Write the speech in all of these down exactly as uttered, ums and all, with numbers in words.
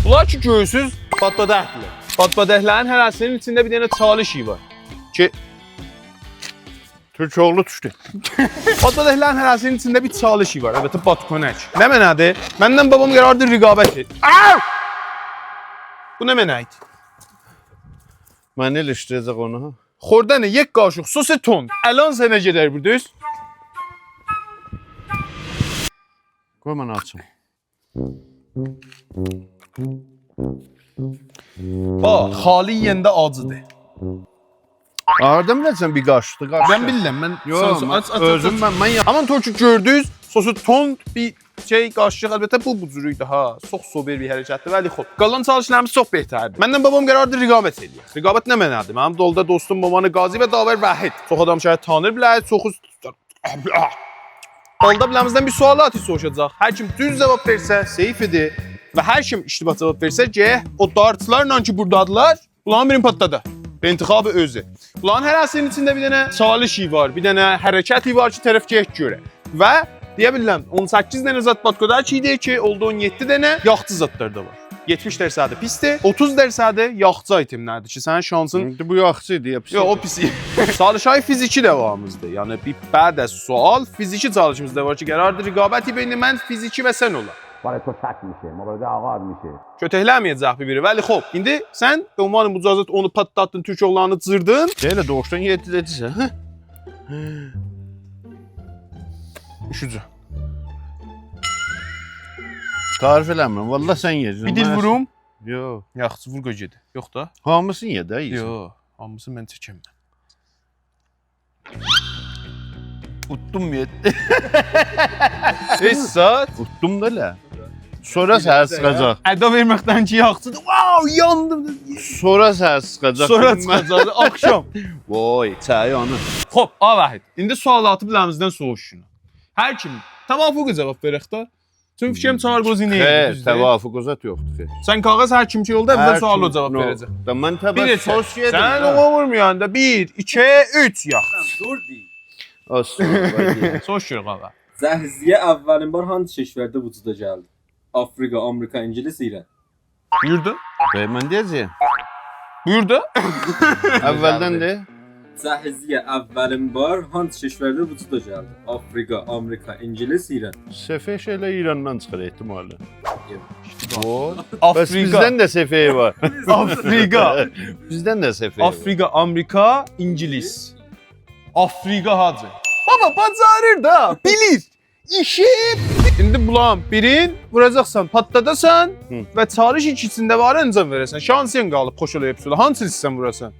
بونلار کی گؤرورسوز، بادبادک‌دیرلر. بادبادک‌لرین هره‌سینین ایچینده بیر دنه چالش ایی وار. کی تورک اوغلو دوشدو. بادبادک‌لرین هره‌سینین ایچینده بیر چالش ایی وار. البته بادکنک. نمنه‌دیر؟ منن بابام قراردیر رقابت ائدیر. آو! بو نمنه ایدی؟ منی ائلشدیره‌جک اونو. خوردن یک قاشق سس تند. الان سنه گئدر بو، دوز؟ قوی من آچیم. باخ، خالی یئینده آجیدیر. هاردان بیله‌سن بیر قاشیقدیر، قاشیق؟ من بیلمیرم، من... یوخ، سن، سن، من آچ، آچ، آچ، اؤزوم، آچ. من، من یا- آمما اونتو کی گؤردونوز، سسو تند بیر شئی، قاشیق، البته بو، بو جور ایدی ها. چوخ سوبر بیر حرکتدیر، ولی خوب. قالان چالش‌لاریمیز چوخ بهتردیر. منن بابام قراردیر رقابت ائله‌یک. رقابت نمنه‌دیر؟ منیم دولدا دوستوم مامان قاضی و داور وحید. چوخ آدام شاید تانیر بیله‌سیز، چوخو دولدا بیله‌میزدن بیر سوالاتی سوروشاجاق. هر کیم دوز جواب وئرسه، سیف‌دیر. و هر کیم اشتباه جواب وئرسه، گرک او دارت‌لارلا کی بورادادیرلار، بونلارین بیرینی پاتلادا. به انتخاب اؤزو. بونلارین هره‌سینین ایچینده بیر دنه چالش ایی وار، بیر دنه حرکت ایی وار کی طرف گرک گؤره. و دئیه بیلرم، اون سککیز دنه زاد بادکنک ایدی کی اولدو اون یئددی دنه، یاخچی زادلار دا وار. یئتمیش درصدی پیسدیر، اوتوز درصدی یاخچی آیتم‌لردیر کی سنین شانسین... ایندی بو یاخچی ایدی، یا پیس؟ یوخ، او ایدی؟ پیس. چالش‌های فیزیکی ده واریمیزدیر. یعنی بیر بعد از سوال فیزیکی چالشیمیز دا وار کی قراردیر رقابت بین من فیزیکی و سن اولا. بارا تو سرت می‌شه، ما بارا آغار می‌شه. کؤتکله‌مه‌یه‌جک بیر-بیری. ولی خوب، ایندی سن به عنوان مجازات اونو پاتلاتدین، تورک اوغلانی جیردین. ائله دوغوشدان یئددی دئدی سن، هه؟ اوشوجو. تعریف ائله‌میرم، والله سن یئیه‌جکسن. بیر دیل ووروم؟ یوخ. یاخشی، وور قوی گئده. یوخ دا. هامیسینی یئ ده، یئیه‌سن. یوخ، هامیسینی من چکمم. اوتدوم یئددی. بئش ساعت؟ اوتدوم دا ائله. سونرا سهر چیخاجاق. ادا وئرمکدن کی یاخشیدیر. واو، یاندیم. سونرا سهر چیخاجاق. سونرا چیخاجاق، آخشام. وای، چایی اونو. خوب، آ وحید، ایندی سوالاتی بیله‌میزدن سوروشون. هر کیم توافقی جواب وئرک ده. چونکی فیکریم چهار گزینه ایدی، خیر، دوزدور؟ توافق زاد یوخدور، خیر. سن کاغذ هر کیم کی اولدو، اول هر سوالا کیم، جواب نو، وئره‌جک. دا من تبا بیر نئچه. سس یئدیم، سن هه. او وورمایاندا بیر، ایکی، اوچ، یاخ. دوردی. آستغفرالله. سوروش گؤرک، آغا. جهیزیه اولین بار هانسی کشورده وجودا گلدی؟ آفریقا، آمریکا، انگلیس، ایران. بویوردون؟ بی، من دئیه‌جه‌یم. بویوردون؟ اولدن دئ. جهیزیه اولین بار هانسی کشورده وجودا گلدی؟ آفریقا، آمریکا، انگلیس، ایران. سفئه شئی ائله ایراندان چیخار احتمالی. یوخ. او. آفریقا. بس بیزدن ده سفئه وار. آفریقا. بیزدن ده سفئه وار. آفریقا، آمریکا، انگلیس. آفریقا، حاجی. بابا، باجاریر دا، بیلیر. ایشی. ایندی بولارین بیرین ووراجاقسان، پاتلاداسان، هی، و چالش ایکیسینده وار انجام وئره‌سن. شانسین قالیب، خوش اولا، هپسی اولا. هانسینی ایسته‌سن ووراسان؟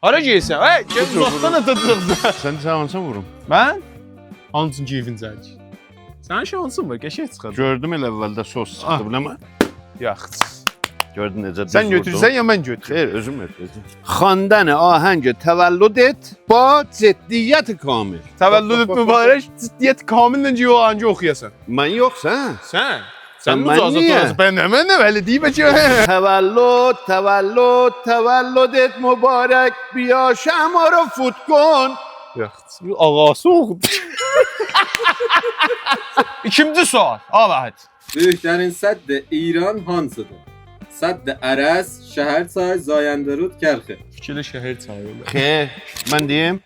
هارا گئدیرسن؟ هئی، گل اوزاقدان آتاجاقسان. سن، سن هانسینی ووروم؟ من؟ هانسینی کئیفین چکیر؟ سنین شانسین وار، قشنگ چیخاجاق. گؤردوم ائله اولده سس چیخدی، آه، بیله‌مه. یاخشی. گؤردون نئجه دوز ووردوم؟ سن گؤتورورسن یا من گؤتوروم؟ خیر، اؤزوم گؤتوره‌جم. خواندن آهنگ تولدت با جدیت کامل. تولدت مبارک، جدیت کامل‌له کی او آهنگی اوخویاسان. من یوخ، سن. سن؟ سن، سن، من مجازات نییه؟ اولاسان. من نه، من نه، ولی دئییب کی. تولد، تولد، تولدت مبارک، بیا شمع رو فوت کن. یوخ، آغاسی اوخودو. ایکینجی سوال، آ وحید. بؤیوک‌ترین سد ایران هانسیدیر؟ سد ارس، شهرچای، زاینده‌رود، کرخی. فیکرده شهرچای اولور. خیر، من دئییم.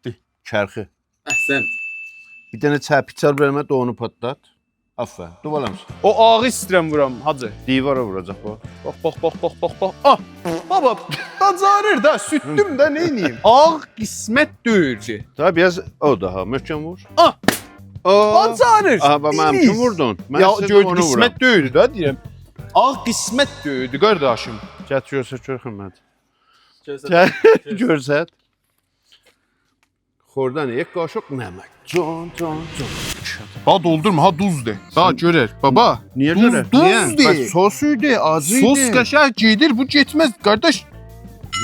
دئ. کرخی. احسنت. بیر دنه چرپیک چال، بیر دنه ده اونو پاتلات. آفرین. دور بالام. او آغی ایسته‌ییرم وورام، حاجی. دیوارا ووراجاق بو. باخ، باخ، باخ. آه! بابا، باجاریر دا، سورتدوم ده، نئینیییم؟ آغ قسمت دئییل کی. دا بیر آز او داها محکم وور. آه! آه! باجاریر. آها، باخ، منیم اوچون ووردون. من یا، ایسته‌دیم گؤر، اونو وورام. قسمت دئییل دا، دئییرم. آغ قسمت دئییل، قارداشیم. گتیر، گؤرسه، گؤر، خدمت. گؤرسه، گل، گؤرسه. گؤرسه. خوردن یک قاشق نمک. جان، جان، جان. ها، دولدورما، ها، دوز دئ. ها، سن گؤرر. بابا. نییه دوز، گؤرر؟ دوز نییه؟ دئ. بس سس ایدی، آجی ایدی. سس قشنگ گئدیر، بو گئتمز، قارداش.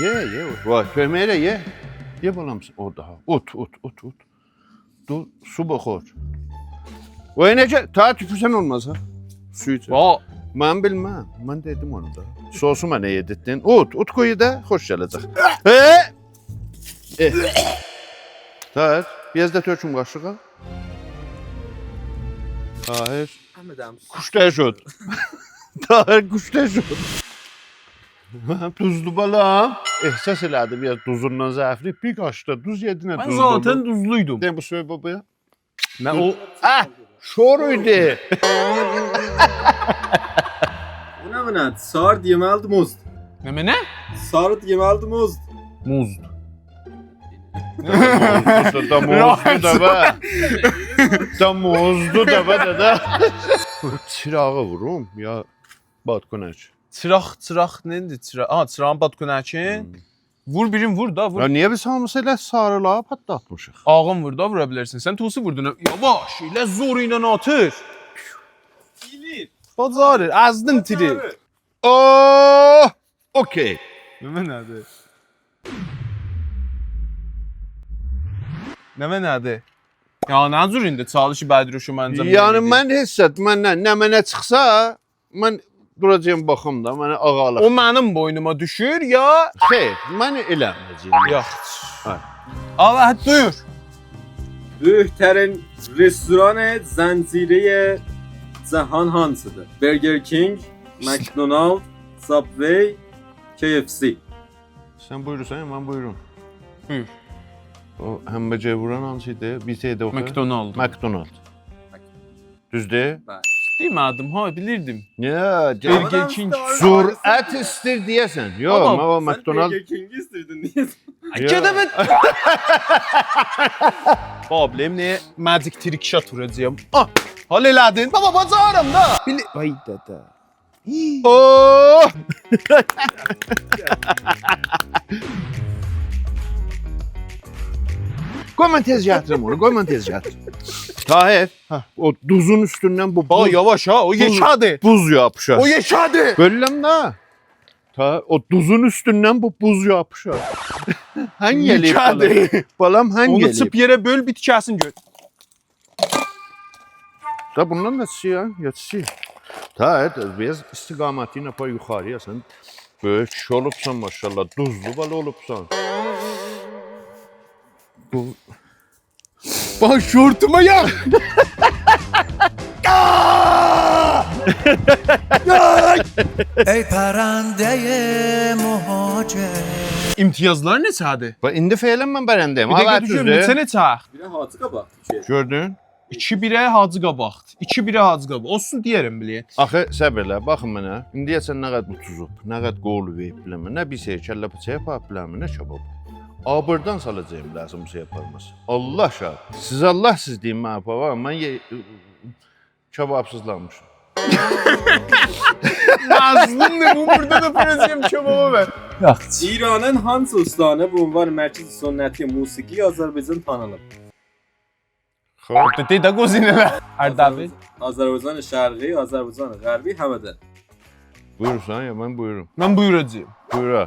یئ، یئ، وای، کؤمک ائله، یئ. یئ، بالام، او داها. اوت، اوت، اوت، اوت. دور، سو بوخور. وای، نئجه؟ تا توپورسن اولماز، ها؟ سو ایچ. وا. من بیلمم. من دئدیم اونو دا. سسو منه یئدیرتدین. اوت، اوت قوی دا، خوش گله‌جک. ائ! ائ. طاهر، بیر آز دا تؤکوم قاشیغا. طاهر. همه دم. کوشته شد. داها قوش‌تک اولدو. دوزلو بالام. احساس ائله‌دیم، بیر آز دوزوندان ضعیفلیک. بیر قاشیق دا دوز یئدین، من دوزلو ذاتاً اولدو. دوزلویدوم. دئ بو سؤیو بابایا. من او، اه، شور ایدی. بو نمنه؟ سارد یئمه‌لیدیر موزد. نمنه؟ سارد یئمه‌لیدیر موزد. موزد. موزدو دا، موزدو دا به. دا موزدو دا به، دده. چیراغی ووروم یا بادکنک؟ چیراق، چیراق نه‌دیر؟ چیراق، آها، چیراغین بادکنکین. هوم. وور بیرین، وور دا، وور. یا نییه بیز هامیسی ائله ساریلاری پاتلاتمیشیق؟ آغین وور دا، وورا بیلرسن. سن توسی ووردون. یاواش، ائله زور ایله آتیر. بیلیر. باجاریر، ازدین تیری. باجاریر. اوه! اوکی. نمنه‌دیر؟ نمنه‌دیر؟ یا، نه جور ایندی؟ چالشی بعدی رو شما انجام یعنی وئرمه‌دی. من حس ائت، مندن نمنه چیخسا، من دوراجاغام، باخیم دا، منه آغالیق. او منیم بوینوما دوشور، یا؟ خیر، من ائله‌مه‌یه‌جه‌یم. یوخ. هه. آللاه، بویور. بؤیوک‌ترین رستوران زنجیره‌ی جهان هانسیدیر؟ برگر کینگ، مکدونالد، سابوی، کی اف سی. سن بویورورسان، یا من بویوروم؟ بویور. او همبرگر ووران هانسی ایدی؟ بیر شئی ده اوخو. مکدونالد. مکدونالد. دوزدور؟ بلی. دئمه‌دیم ها، بیلیردیم. نییه؟ برگر کینگ. سرعت ایستیر دئیه‌سن. یوخ، بابا، من او سن مکدونالد برگر کینگی ایستیردین، نییه؟ یوخ. گئده من. بابلم نه ماجیک تریک شات ووراجاغام. آه، حال ائله‌دین. بابا، باجاریرام دا. بیلی-، وای دده. اوه! قوی من تئز گتیریم اونو، قوی من تئز گتیریم. طاهر، هه، او دوزون اوستوندن بو باخ، بوز، یاواش ها، او بوز، یئکه‌دیر. بوز یاپیشار. او یئکه‌دیر. بؤلورم ده. تا، او دوزون اوستوندن بو بوز یاپیشار. هنگ ائله‌ییب بالام. یئکه‌دیر. بالام هنگ ائله‌ییب. اونو چیپ یئره بؤل، بیر تیکه‌سینی گؤر. دا بوندان دا کیچیک یا، یا کیچیک. تا، هه، بیر آز استقامتینی آپار یوخاری‌یا، سن بؤیوک کیشی اولوبسان، ماشاءالله، دوزلو بالا اولوبسان. بو، باخ، شورتوما یا! ای پرنده‌ی مهاجر. امتیازلار نئچه‌دیر؟ باخ، ایندی فعلاً من برنده‌یم. بیر دقیقه آ، دوشون، دوزدور. نئچه، نئچه؟ بیره حاجی قاباق. گؤردون؟ ایکی بیره حاجی قاباق. ایکی بیره حاجی قاباق. اولسون، دئیه‌رم بیله‌یه. آخی، صبر ائله، باخین منه. ایندییه‌جن نه قدر اوتوزوب، نه قدر قول وئریب بیله‌مه، نه بیر شئی کلّه بیچه‌یه آپاریب بیله‌مه، نه کباب. آبیردان سالاجاغام لازیم بیر شئی آپارماسا. الله شاهید. سیز الله‌سیز دئیین منه، بابا، من یئ-، کبابسیزلامیشام. مظلومدور، بو بورادا دا ووراجاغام کبابا من. یاخشی. ایرانین هانسی استانی به عنوان مرکز سنتی موسیقی آذربایجان تانینیر؟ خوب. دئ، دئ ده، گزینه‌لر. اردبیل. آذربایجان، آذربایجان شرقی، آذربایجان غربی، همدان. بویورورسان یا من بویوروم؟ من بویوراجاغام. بویور ها.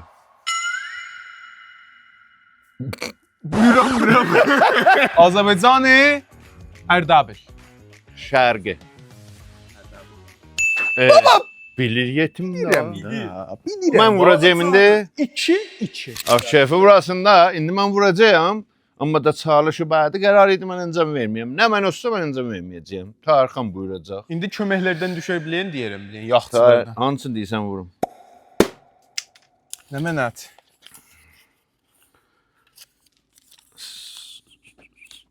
بویورام، بویورام. آذربایجان اردبیل. شرقی. ائ، بابا! بیلیر یئتیم ده. بیلیرم، بیلیرم. ها، بیلیرم. من ووراجاغام ایندی. ایکی ایکی. آخ، کئیفی ووراسین دا، ایندی من ووراجاغام. آمما دا چالشی بعدی قرار ایدی من انجام وئرمه‌یم. نمنه اولسا من انجام وئرمه‌یه‌جه‌یم. طاهر خان بویوراجاق. ایندی کؤمک‌لردن دوشه بیله‌ین دئیه‌رم، بیله‌ین. یاخشی، طاهر، بویورون. هانسینی دئییرسن ووروم؟ نمنه‌دیر؟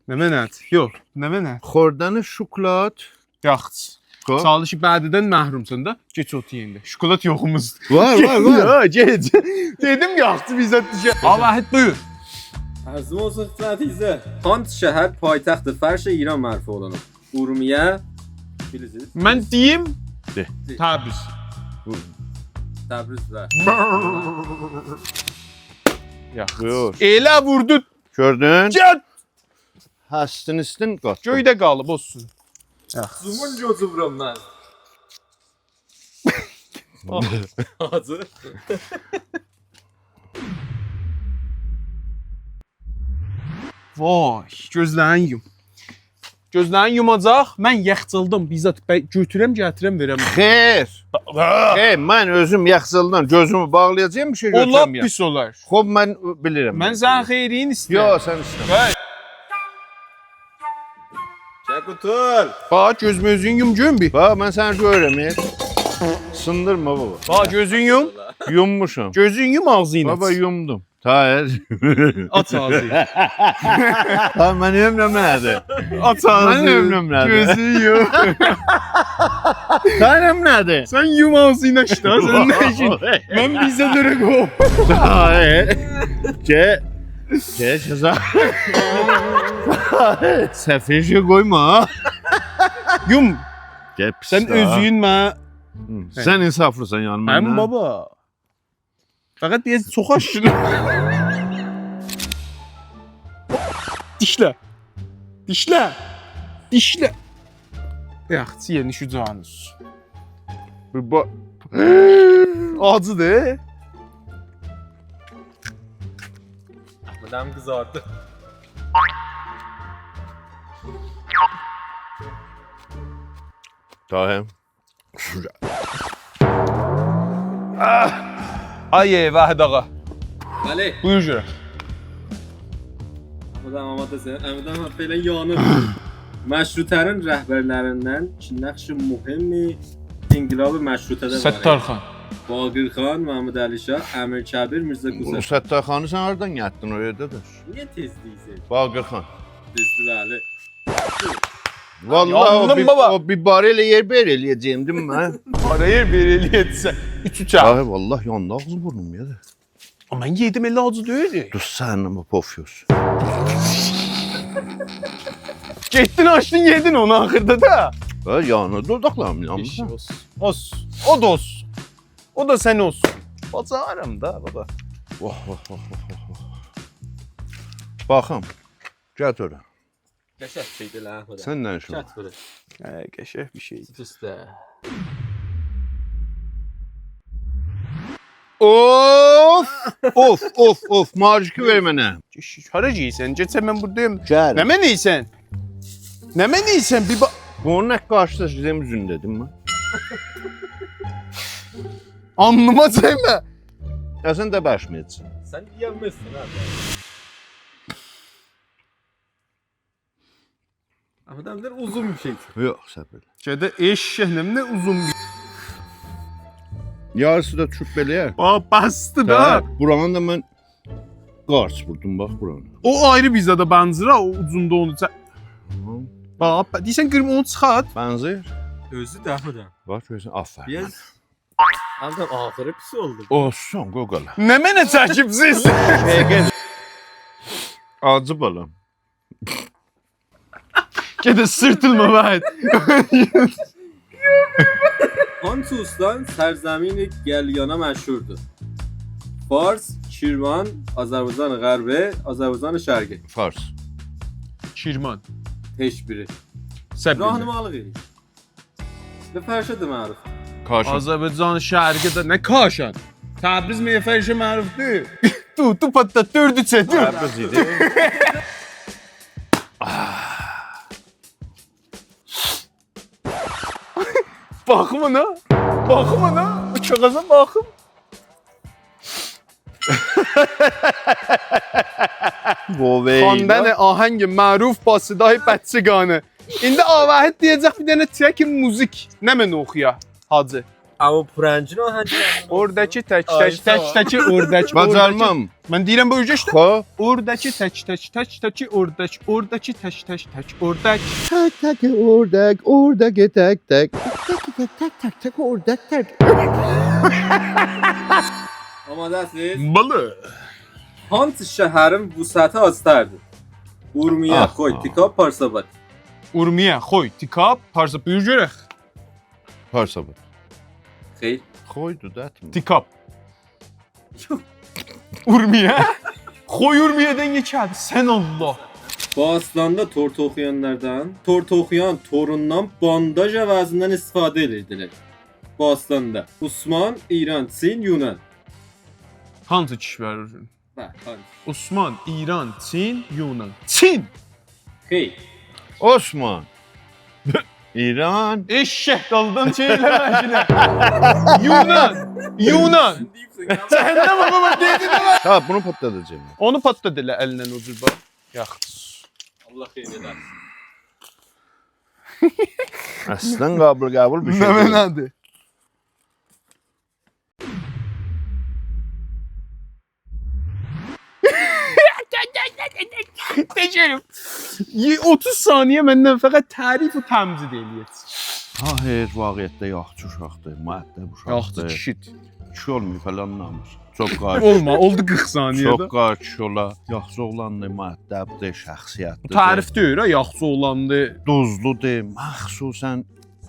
نمنه‌دیر؟ یوخ، نمنه؟ خوردن شکلات. یاخشی. خوب. چالشی بعدیدن محرومسان دا. گئچ اوتور یئرینده. شکلات یوخوموزدور. وار، وار، وار. گئچ، ها، گئچ. دئدیم یاخشی، بیزه دوشه. آ، واحد، بویور. عرضیم اولسون خدمتینیزه. هانسی شهر پایتخت فرش ایران معرفی اولونور؟ اورمیه، بیلیرسینیز؟ من دئییم، دئ. تبریز. بویور. تبریز، بلی. یاخشی. بویور. ائله ووردو. گؤردون؟ گئت! هستین، ایستین، قاتدین. گؤیده قالیب، اولسون. یاخشی. زومون گؤزو وورام من. حاجی. وای، گؤزلرینی یوم. گؤزلرینی یوماجاق، من یخچالدان بیر زاد بی-، گؤتورم، گتیرم، وئرم. خیر. خیر، من اؤزوم یخچالدان گؤزومو باغلایاجاغام، بیر شئی گؤتورمه‌یم. او لاپ پیس اولار. خوب، من بیلیرم. من سنین خئیرین ایسته‌ییرم. یوخ، سن ایسته‌مه. بلی. چک اوتور. باخ، گؤزومو اؤزون یوم، گؤرون بیر. باخ، من سنی گؤرورم، ائ. سیندیرما بابا. باخ، گؤزون یوم. یومموشام. گؤزون یوم، آغزینی آچ. بابا، یومدوم. طاهر. آچ آغزینی. ها، من یومورام نه‌دیر؟ آچ آغزینی. من یومورام نه‌دیر؟ گؤزون یوم. طاهر، نه‌دیر؟ سن یوم آغزینی، ایشته. سن نه ایشین؟ من بیزه دؤره قوی. طاهر. گل. گل، گل. سفیه شئی قویما. یوم. گل، پیس سن دا. اؤزون منه. هی. سن انصافلیسان، یعنی، منن. بابا. فقط بیر آز چوخ آشدین. دیشله. دیشله. دیشله. یاخشی، یئنی شو جانیز. بیر با-، آجیدیر. آدام قیزاردی. طاهر. آی، وحید آقا. بلی. بویور گؤرک. آماده‌یم، آماده‌سن. آماده‌یم، بئله یانیر. مشروطه‌نین رهبرلریندن کی نقش مهم انقلاب مشروطه‌ده وار ایدی. ستارخان. باقرخان، محمدعلی شاه، امیرکبیر، میرزا قوسه. بونو ستارخانی سن هاردان گتدین او یئرده ده؟ نییه تئز دئییرسن؟ باقرخان. دوزدور، بلی. والله او یاندیم بیر، بابا. او بیر بار ائله‌ییر، بئله ائله‌یه‌جه‌ییم، دئییم من. بار ائله‌ییر، بئله ائله‌یه‌جکسن. اوچ، اوچ. آی، والله یاندی آغزی بورنوم، یئدی. آمما من یئدیم، ائله آجی دئییل. دوز سنین بو پوف یوز. گئتدین، آچدین، یئدین اونو آخیردا دا. ها، یعنی دوداقلاریم یاندی. ایش اولسون. اولسون. او دا اولسون. او دا سن اولسون. باجارام دا، بابا. واه، واه، واه، واه، واه، واه. باخیم. گتیر اورا. قشنگ شئیدیر ها، بو دا. سن نه ایشین وار؟ گتیر بورا. هه، قشنگ بیر شئیدیر. سیت اوسته. اوف! اوف، اوف، اوف. ماژیکی وئر منه. کئشیک، هارا گئدیرسن؟ گئچ، من بوردایام. گل. نمنه‌ییسن؟ نمنه‌ییسن؟ بیر با- بونون نه قارشیسی سیزین اوزونده‌دیر من؟ آلنیما دئیمه. یا سن ده باشمایاجاقسان. سن دئیه‌نمزسن ها. آدام دئییر، اوزون بیر شئی. یوخ، صبر ائله. گده ائششک، نه، نه اوزون بیر یاریسی دا چوب بئله. باخ، بسدی دا. هه، بورانی دا من قارس ووردوم، باخ بورانی. او آیری بیر زادا بنزیر ها، او اوجوندا اونو چه- هی. باخ، ب-، دئییرسن، قیرم اونو چیخارت. بنزیر. اؤزو ده، هه ده. باخ، گؤرورسن، آفرین. بیر آز، آدام آخیری پیس اولدو. اولسون، قوی قالا. نمنه چکیبسیز؟ آجی بالام. گده سیرتیلما، وحید. هانسی اوستان سرزمین گلیانا مشهوردور؟ فارس، کرمان، آذربایجان غربی، آذربایجان شرقی. فارس. کرمان. هئچ بیری. صبر ائله. راهنمالیق ائله‌یین. و فرشه ده معروف. کاشان. آذربایجان شرقی ده نه کاشان؟ تبریز مگه فرشه معروف دئییل؟ تو، تو پاتلات، دؤردو چک، دؤرد. تبریز ایدی. باخیم اونا. باخیم اونا. بو کاغاذا باخیم. وووی. خواندن آهنگ معروف با صدای بچگانه. ایندی آقا وحید دئیه‌جک بیر دنه ترک موزیک. نمنه اوخویا، حاجی؟ آمما پورنگین آهنگی. اورداکی تک، آی، تک، تک، تامام. تک، اورداکی، اورداکی. باجارمام. من دئییرم، بو اوجه ایشده. خو. اورداکی تک، تک، تک، تک، اورداک، اورداکی تک، تک، تک، اورداک. تک، تک، اورداک، اورداکی، تک، تک. تک، تک، تک، تک، تک، اورداک، تک. آماده‌سیز؟ بلی. هانسی شهرین وسعتی آزتردیر؟ اورمیه، آها. خوی، تیکاب، پارس‌آباد. اورمیه، خوی، تیکاب، پارسا-، بویور گؤرک. پارس‌آباد. خیر. خویدو دا، اتمه. تیکاب. اورمیه؟ خوی اورمیه‌دن گئچر، سن الله. باستاندا تور توخویانلاردان، تور توخویان توروندان بانداژ عوضیندن استفاده ائدیردیلر. باستاندا. عثمان، ایران، چین، یونان. هانسی کشور اولسون؟ هه، هانسی؟ عثمان، ایران، چین، یونان. چین! خیر. عثمان. ایران. ائششک، دالدان شئی ائله‌مه کی. یونان. یونان. سن دئییبسن، یا. جهنم، بابا، دئدین ائله. ها، بونو پاتلاداجاغام. اونو پاتلات ائله الینن او جور، باخ. یاخشی. الله خیر ائله‌سین. اصلاً قابل قبول بیر شئی دئییل. نمنه‌دیر؟ اجرم. اوتوز ثانیه مندن فقط تعریف و تمجید ائله‌یه‌جک. طاهر واقعیتده یاخشی اوشاقدیر، مؤدب اوشاقدیر. یاخشی کیشیدیر. کیشی اولماییب، فلان ناموس. چوخ قارشی. اولما، اولدو قیرخ ثانیه ده. چوخ قارشی اولا. یاخشی اوغلاندیر، مؤدبدیر، شخصیتلیدیر. بو تعریف دئییل ها، یاخشی اوغلاندی. دوزلودور، مخصوصاً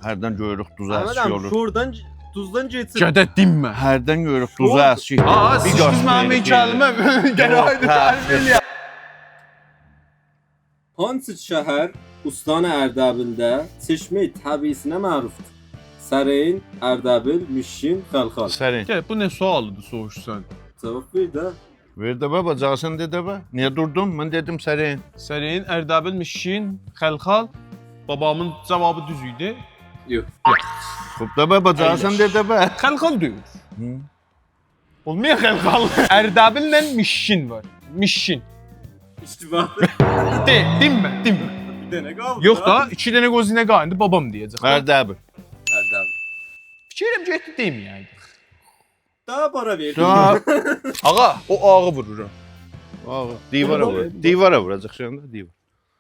هردن گؤروروک دوزو اسکی اولور. احمد عمی، شوردان، دوزدان کئچیر. گده دینمه. هردن گؤروروک دوزو اسکی. آآ، بیر سیز قاچ منیم وئریریک کلمه. یئنه. یوخ، آیری تعریف، تعریف ائله‌یک. هانسی شهر استان اردبیلده چشمه‌ی طبیعی‌سینه معروفدور؟ سرین، اردبیل، مشکین، خلخال. سرین. گل، بو نه سؤالدیر، سوروشورسان؟ جواب وئر ده. وئر ده بابا، جاواب سن دئ ده به. نییه دوردون؟ من دئدیم سرین. سرین، اردبیل، مشکین، خلخال. بابامین جوابی دوز ایدی. یوخ. یوخ. خوب دا بابا، جاواب سن دئ ده به. خلخال دئییل. هی. اولمایا خلخال. اردبیل‌له مشکین وار. مشکین. اشتباهدیر. دئ، دینمه، دینمه. بیر دنه قالدی دا. یوخ دا، ایکی دنه گزینه قالدی. ایندی بابام دئیه‌جک. اردبیل. اردبیل. فیکر ائلیرم گئتدی دئمه‌یه‌یدیک. داها بارا وئردیم. داها. آغا، او آغی وورور ها. آغی. دیوارا وور. دیوار. دیوارا ووراجاق شئی اوندا، دیوار.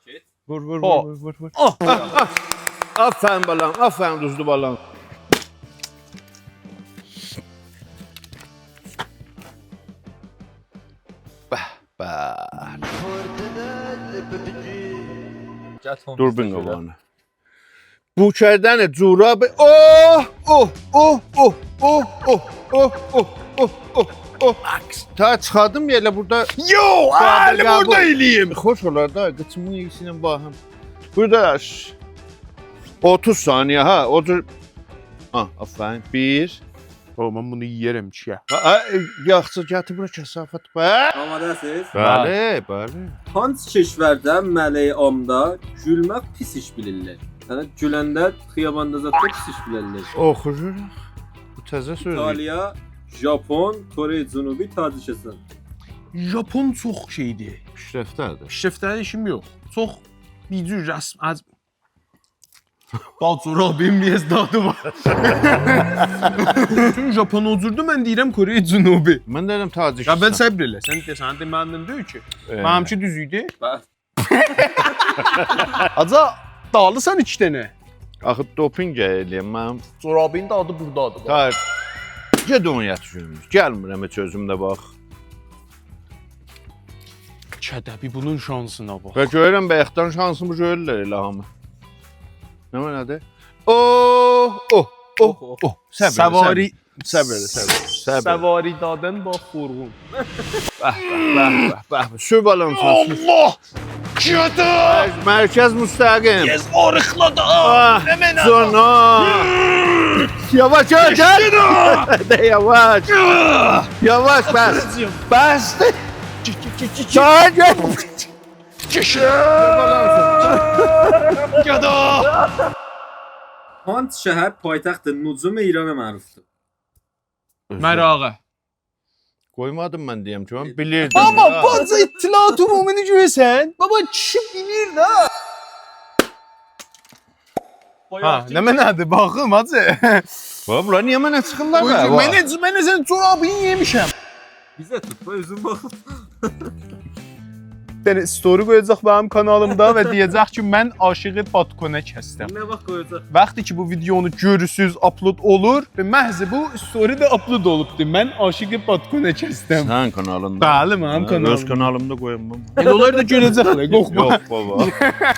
گئت. وور، وور، او. وور، وور، وور، وور. آه. آه، آه. آفرین بالام، آفرین دوزلو بالام. به، به. گل، دوربین قاباغینا. بو کردن جورابی، اوه، اوه، اوه. تا چیخاردیم ائله بورادا. یو، قابی، آلی قابی. بورادا ائله‌ییم. خوش اولار دا، قیچیمین ایکیسی ایله باخیم. بورادا ش-، اوتوز ثانیه، ها، او جور. ها، آفرین. بیر. او، من بونو یئیه‌رم کی. ها، ها، ائ، یاخشی، گتیر بورا کثافت. به. آماده‌سیز؟ بلی، بلی. هانسی کشورده ملأ عامدا گولمک پیس ایش بیلیرلر؟ سنه گولنده خیاباندا زاد چوخ پیس ایش بیلیرلر. اوخو گؤرک. بو تازه سؤز. ایتالیا، ژاپون، کره جنوبی، تاجیکستان. ژاپون چوخ شئیدیر. پیشرفته‌دیر. پیشرفته‌دیر، ایشیم یوخ. چوخ بیر جور رسم، از باخ، جورابین بیر آز دادی وار. بوتون ژاپون او جوردور، من دئییرم کره جنوبی. من دئییرم تاجیکستان. یا، بل صبر ائله، سن دئ، سن دئ، منیم دئییل کی. ائه. منیمکی دوز ایدی. به. حاجی، داغیلیسان ایکی دنه. آخی دوپینگ ائله‌یم، منیم جورابین دادی بورادادیر، باخ. طاهر، گئت اونو یات گؤروم. گلمیرم هئچ اؤزوم ده، باخ. گده، بیر بونون شانسینا باخ. و گؤرورم، بایاقدان شانسیمی گؤرورلر ائله هامی. نه معنادیر؟ اوه، اوه، اوه، اوه. صبر ائله، سواری، صبر ائله، صبر ائله، صبر ائله. سواری دادن باخ، فورغون. به، به، به، به، به. سور بالام، سور، سور. الله! گده! مر-، مرکز مستقیم. یز آریقلا دا. آه، نه معنادا؟ جان، آه. یاواش، یاواش، گل. گده! ده یاواش. گده! یاواش، بس. قیزیم. بسدیر. گئت، گئت، گئت، گئت، گئت. ساغا گل. گده! هانسی شهر پایتخت نجوم ایرانا معروفدور؟ مراغه. قویمادین من دئیم کی، من بیلیردیم. بابا، ها. باجی اطلاعات عمومینی گؤرورسن؟ بابا، کیشی بیلیر ده. ها، نه معنادیر؟ باخیم، حاجی. بابا، بونلار نییه منه چیخیرلار به؟ من، من سنین جورابینی یئمیشم. بیزه توت، قوی اؤزون باخ. بیر دنه استوری قویاجاق منیم کانالیمدا و دئیه‌جک کی، من عاشق بادکنک هستم. نه واخت قویاجاق؟ وقتی کی، بو ویدئونو گؤرورسوز، آپلود اولور و محض بو استوری ده آپلود اولوبدور. من عاشق بادکنک هستم. سنین کانالیندا؟ بلی، منیم کانالیمدا. هه، اؤز کانالیمدا قویوم بونو. ائله اونلار دا گؤره‌جکلر، قورخما. یوخ، بابا.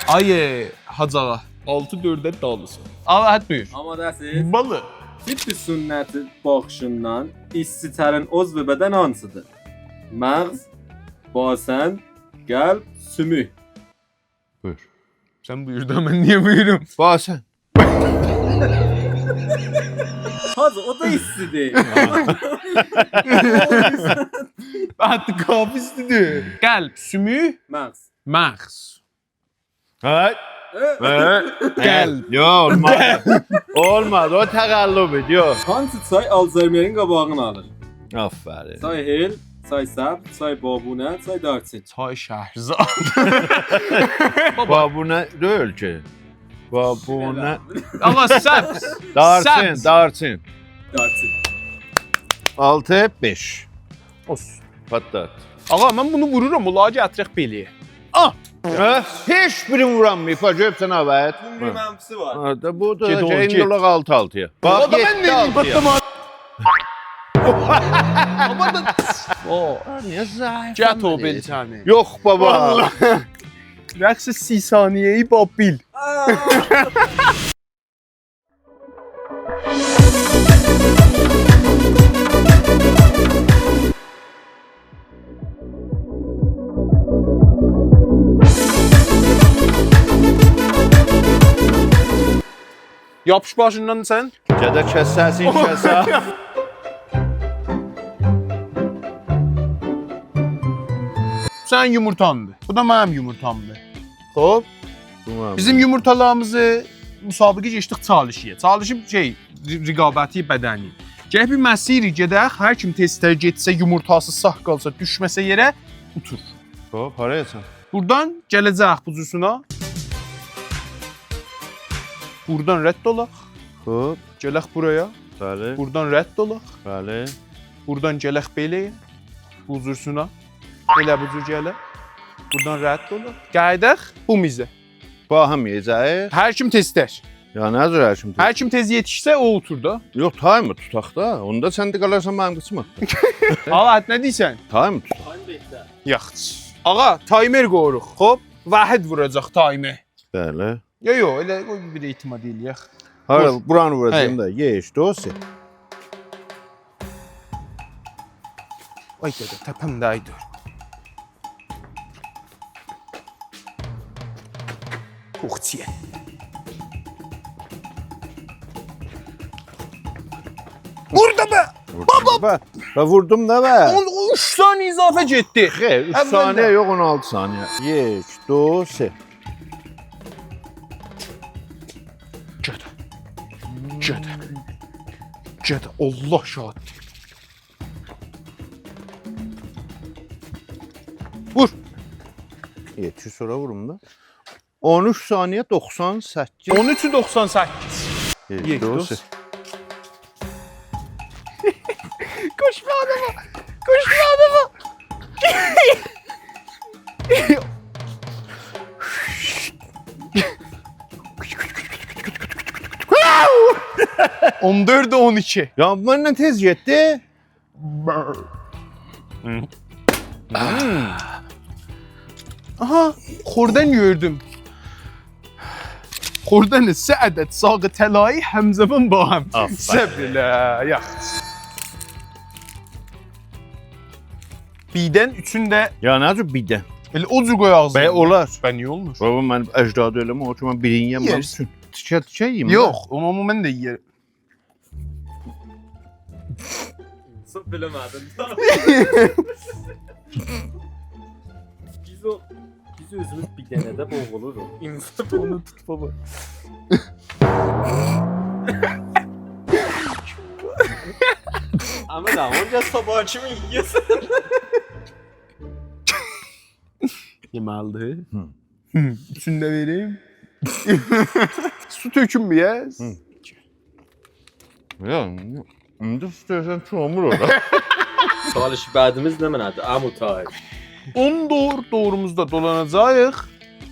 آی، حاج آغا، آلتی دؤرده دالیسان. آغا، حد بویور. آماده‌سیز؟ بلی. طب سنتی باخیشیندان ایستی‌ترین عضو بدن هانسیدیر؟ مغز، باسن، قلب، سوموک. بویور. سن بویور دا، من نییه بویوروم؟ باسن. حاجی، او دا ایستی‌دیر. حتی کافی ایستی‌دیر. قلب، سوموک، مغز. مغز. هه؟ ائه؟ هه؟ قلب. یوخ، اولمادی. اولمادی، او تقلب ایدی، یوخ. هانسی چای آلزایمرین قاباغینی آلیر؟ آفرین. چای هل، چای سبز، چای بابونه، چای دارچین. چای شهرزاد. بابا. بابونه دئییل کی. بابونه. آمما سبز. دارچین، سبز. دارچین. دارچین. آلتی، بئش. اولسون. پاتلات. آغا، من بونو وورورام، اولاری گتیرک بئله‌یه. آه! هه؟ هئچ بیرین وورانماییب ها، گؤرورسن، آوت. بونون بیر منفیسی وار. ها، دا بو دا گئت اوغلوم، ایندی گئت. اولاق آلتی آلتی‌یا. باخ، باخ، یئددی آلتی‌یا. من نئینیم، باتدیم ها؟ بابا دا، او، نییه ضعیف؟ گئت او بئلچه‌نی. یوخ، بابا. والله. رقص سی ثانیه‌ای با بیل. یاپیش باشیندان سن. گده کس سسین کسه. سنین یومورتاندیر. بو دا منیم یومورتامدیر. خوب. بو منیم. بیزیم یومورتالاریمیزی مسابقه کئچدیک چالشی‌یه. چالشی شئی، ر-، رقابتی بدنی. گرک بیر مسیری گئدک، هر کیم تئزتر گئتسه، یومورتاسی ساغ قالسا، دوشمه‌سه یئره، اوتور. خوب، هارایا سن؟ بورادان گله‌جک بو جورسونه. بورادان رد اولاق. خوب. گلک بورایا. بلی. بورادان رد اولاق. بلی. بورادان گلک بئله. بو جورسونه. ائله بو جور گلک. بورادان رد اولاق. قاییداق بو میزه. باهم یئیه‌جه‌ییک. هر کیم تئزتر. یا، نه جور هر کیم تئز؟ هر کیم تئز یئتیشسه، او اوتور دا. یوخ، تایمر توتاق دا. اوندا سن ده قالارسان منیم قیچیما. آغا، نه دئییرسن؟ تایمر توتاق. یاخشی. آغا، تایمر قویوروق. خوب، واحد ووراجاق تایمر. بلی. یو، یو، ائله قوی بیر اعتماد ائله‌یک. هارا، وور. بورانی ووراجاغام، هه، دا. یئک، دو، سه. آی دده، تپم ده، آی دور. اوخ، چیه. ووردو به! ووردوم بابا! به. به، ووردوم دا به. اون، اون اوچ ثانیه اضافه گئتدی. خیر، اوچ ثانیه یوخ، اون آلتی ثانیه. یئک، دو، سه. گده. گده. گده. الله شاهیددیر. وور. یئتیش، سونرا ووروم دا. اون اوچ ثانیه، دوخسان سککیز. اون اوچ دوخسان سککیز. یئتدی، یئتدی، او سه. قوشما آداما. قوشما آداما. اون دؤرد اون ایکی. یا، بو مندن تئز گئتدی. آها، خوردن گؤردوم. خوردن سه عدد ساغ طلایی همزمان با هم. آفرین. سه بیله، یاخشی. بیردن اوچون ده. یا، نه جور بیردن؟ ائله او جور قوی آغزینا. به، اولار. به، نییه اولمور؟ بابا، من اجدادی ائله‌مه، او کی من بیرینی یئیم، یئیرسن. تیکه-تیکه یئییم. یوخ، او، او، من ده یئیه‌رم. انصاف بیله‌مه‌دین. بیز او، بیز اؤزوموز بیر دنه‌ده بوغولوروق. انصاف. اونو توت، بابا. آمما دا، اونجا صاباح کیمی یئیه‌سن. یئمه‌لیدیر. هی. هی، اوچون ده وئریم. سو تؤکونمه‌یه‌ز. هی. یا، ایندی سو تؤکسن، چوخ اولمور اورادا. چالش بعدیمیز نمنه‌دیر، عمو طاهر؟ اون دور دوغروموزدا دولاناجاغیق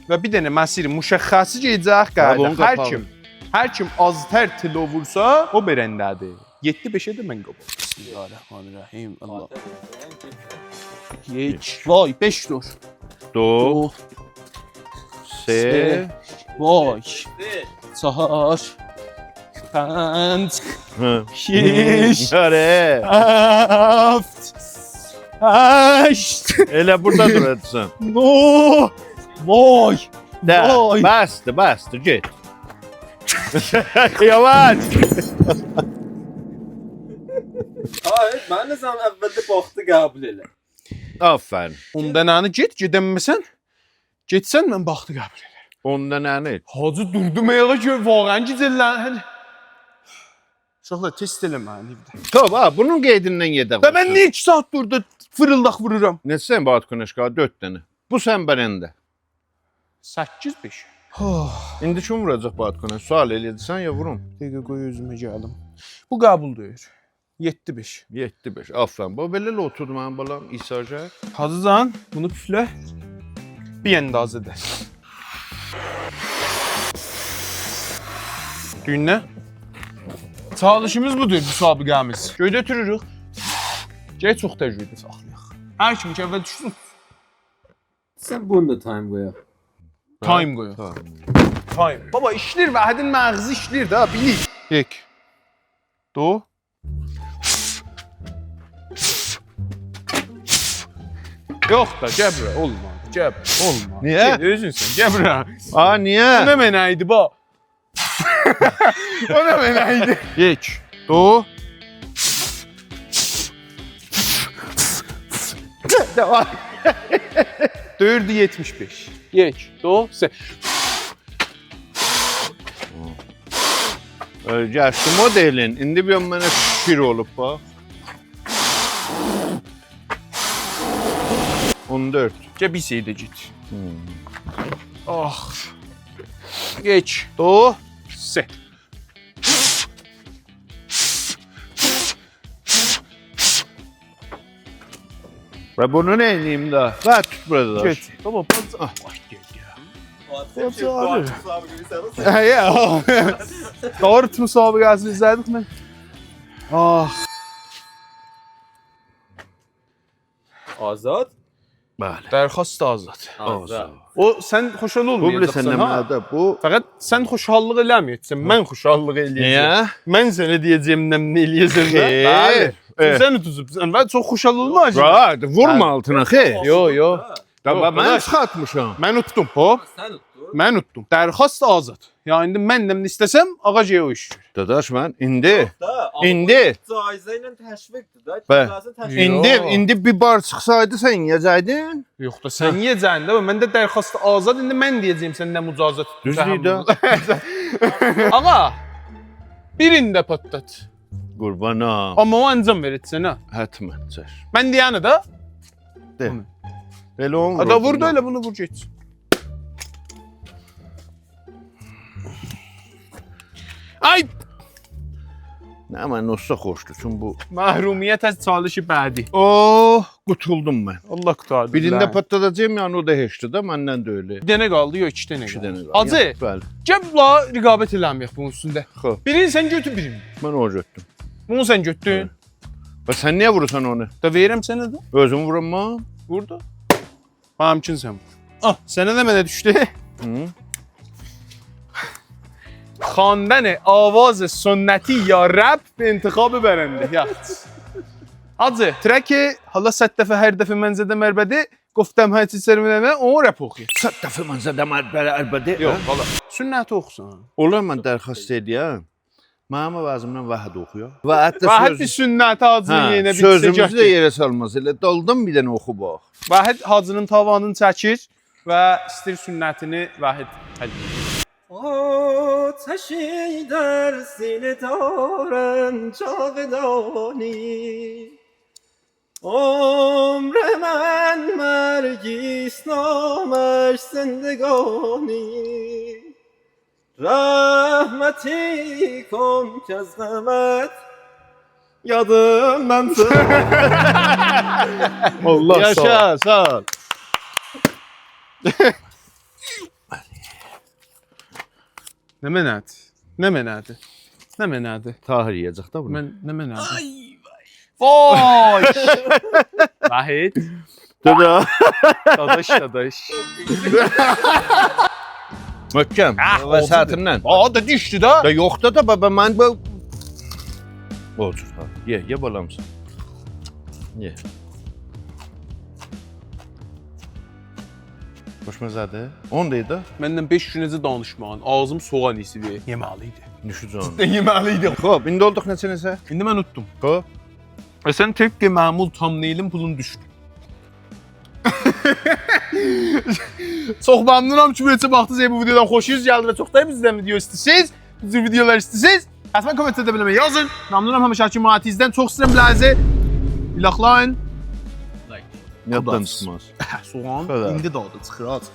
و بیر دنه مسیر مشخصی گئده‌جه‌ییک، قاییداق. بونون قاپاغی. هر کیم، هر کیم آزتر تیلو وورسا، او برنده‌دیر. یئددی بئشه ده من قوبالام. بسم الله الرحمن الرحیم. الله. یک. وای، بئش دور. دو. دو. سه. سه. وای. سه. چهار. پنج. هی. شش. آره. هفت. هشت. ائله بورادا دورارسان. نه. وای. ده، وای. بسدیر، بسدیر، گئت. یاواش. آی، من ده سن اولده باختی قبول ائله. آفرین. اون دنه‌نی گئت، گئدنمه‌سن. گئتسن، من باختی قبول ائدرم. اون دنه‌نی. حاجی، دوردوم آیاغا، گؤر، واقعاً گیجللن-، هه. اوشاقلار، تست ائله‌مه‌یین ائوده. تامام، ها، بونون قئیدیندن گئدک. دا من نییه ایکی ساعات بورادا فیریلداق وورورام؟ نئچه سن باتکونشکا؟ دؤرد دنه. بو سن برنده. سککیز بئش. هوه. ایندی کیم ووراجاق باتکونه؟ سؤال ائله‌یه‌جکسن یا ووروم؟ دقیقه قوی اؤزومه گلیم. بو قبول دئییل. یئددی بئش. یئددی بئش. آفرین. باخ، بئله ائله اوتوردو منیم بالام، ایساجا. حاجی جان، بونو پوفله. بیر اندازه‌ده. دویون نه؟ چالیشیمیز بودور، مسابقه‌میز. گؤیده اؤتوروروک. گل چوخ دا گؤیده ساخلایاق. هر کیم کی اول دوشسون. سن بونو دا تایم قویاق. تایم قویاق. تایم. تایم. بابا، ایشله‌ییر، وحیدین مغزی ایشله‌ییر ده، بیلیر. یک. دو. یوخ دا، گل بورا، اولمادی، گل بورا، اولمادی. نییه؟ گل، اؤزونسن، گل بورا. آ، نییه؟ بو نه منه ایدی، با؟ او نه منه ایدی؟ یک، دو. دؤوردو یئتمیش بئش. یک، دو، سه. اؤیلشدی مدلین. ایندی بیر منه شیر اولوب، باخ. اون دؤرد. گل بیر شئی ده گئت. هوم. آه. یک، دو، سه. و بونو نه ائدییم ده؟ و توت بورادا دا. گئت. بابا، باز-، آه، باش گئت یا. آدم باز شئی، آغریر. باش مسابقه‌سی سن اولسان. هه، یا، او. دارت مسابقه‌سی ایزله‌دیک من. آه. آزاد؟ بلی. درخواست آزاد. آزاد. آزاد. او، سن خوشحال اولمایاجاقسان، بو بیلیرسن ها؟ نمنه‌دیر؟ بو فقط سن خوشحاللیق ائله‌مه‌یه‌جکسن، من خوشحاللیق ائله‌یه‌جم. نییه؟ من سنه دئیه‌جم نمنه ائله‌یه‌جم ده. خیر. بلی. ائه. سن اوتوزوبسان و چوخ خوشحال اولمایاجاقسان. راحت، وورما آلتینا، خیر. یو، یو. دا یوخ، باخ، من قارداش. چیخارتمیشام. من اوتدوم، هوپ. سن اوتدون. من اوتدوم. درخواست آزاد. یعنی ایندی من نمنه ایسته‌سم، آغا گئدیر او ایش گؤرور. داداش، من ایندی، یوخ دا، آمما ایندی. بو جایزه ایله تشویقدیر دا. به. جزاسینی تشویق. ایندی، یوخ. ایندی بیر بار چیخسایدی، سن یئیه‌جکدین. یوخ دا، سن هه. یئیه‌جکدین ده، من ده درخواست آزاد، ایندی من دئیه‌جم، سن نه مجازات دوز دئییر ده. آغا، بیرینی ده پاتلات. قوربان اولوم. آمما او انجام وئره‌جکسن ها. حتماً، چش. من دئینی ده. دئ. اونو. ائله اونو آ، دا وور دا ووردوم. ائله بونو وور گئت. آی! نه، من اولسا خوشدور، چون بو محرومیت از چالش بعدی. اوه، قوتولدوم من. الله قوتاردی بیله‌زی. بیرینده پاتلاداجاغام، یعنی او دا هئچدیر ده، مندن ده ائله. بیر دنه قالدی، یوخ، ایکی دنه قالدی. ایکی دنه قالدی. حاجی، یوخ، بلی. گل بونلاری رقابت ائله‌مه‌یک بونون اوستونده. خوب. بیرینی سن گؤتور، بیرینی. من اونو گؤتدوم. هه. و سن نییه وورورسان اونو؟ دا وئریرم سنه ده. اؤزوم وورورام. وور دا. منیمکین سن وور. آه، سنه ده منه دوشدو. هی. خواندن آواز سنتی یا رپ به انتخاب برنده. یا. حاجی، ترکی حالا صد دفعه، هر دفعه من زدم عربده، گفتم هر چی سرمه، اونو رپ اوخویاق. صد دفعه من زدم عربده، عربده. یوخ، هه؟ حالا. سنتی اوخوسان. اولار من درخواست ائدیرم. منیم عوضیمدن وحید اوخویا. و حتی وحید سؤز-، بیر سنتی حاجی‌نین هه، یئرینه بیر سؤزوموزو ده گتیر. یئره سالماز. ائله دالدان بیر دنه اوخو باخ. وحید حاجی‌نین تاوانینی چکیر و ایسته‌ییر سنتینی وحید حل ائتسین. آتشی در سینه دارم جاودانی. عمر من مرگ است، نامش زندگانی. رحمتی کن کز غمت یادمدان چیخ. الله، ساغ اول. یاشا، ساغ اول. نمنه‌دی؟ نمنه‌دی؟ نمنه‌دی؟ طاهر یئیه‌جک ده بونو. من، نمنه‌دی؟ آی، وای. وای! وحید. دور دا. داداش، داداش. محکم. آه، وسطیندن. اولدو. آ، دا دوشدو دا. دا یوخ دا، دا، بابا، من بو، اولسون، ها. یئ، یئ، بالام سن. یئ. خوشمزه‌دیر. اون دئییر ده. منن بئش گون اؤنجه دانیشماغین، آغزیم سوغان اییسی وئریر. یئمه‌لی ایدی. نوش جانین. جداً یئمه‌لی ایدی. خوب، ایندی اولدوق نئچه نئچه؟ ایندی من اوتدوم. خوب. و سن طبق معمول تامنئیلین پولونو دوشدون. چوخ ممنونام کی، بو نئچه باخدینیز. اگر بو ویدیودان خوشونوز گلدی و چوخ دا بیزدن ویدیو ایسته‌ییرسینیز، بو جور ویدیولار ایسته‌ییرسینیز، حتماً کامنتده بیله‌مه یازین. ممنونام همیشه‌کی محبتینیزدن. چوخ ایسته‌ییرم بیله‌زی. لاخلاین. لایک. یاددان خداحافظ. چیخماز. سوغان خدا. ایندی دادی چیخیر، حاجی.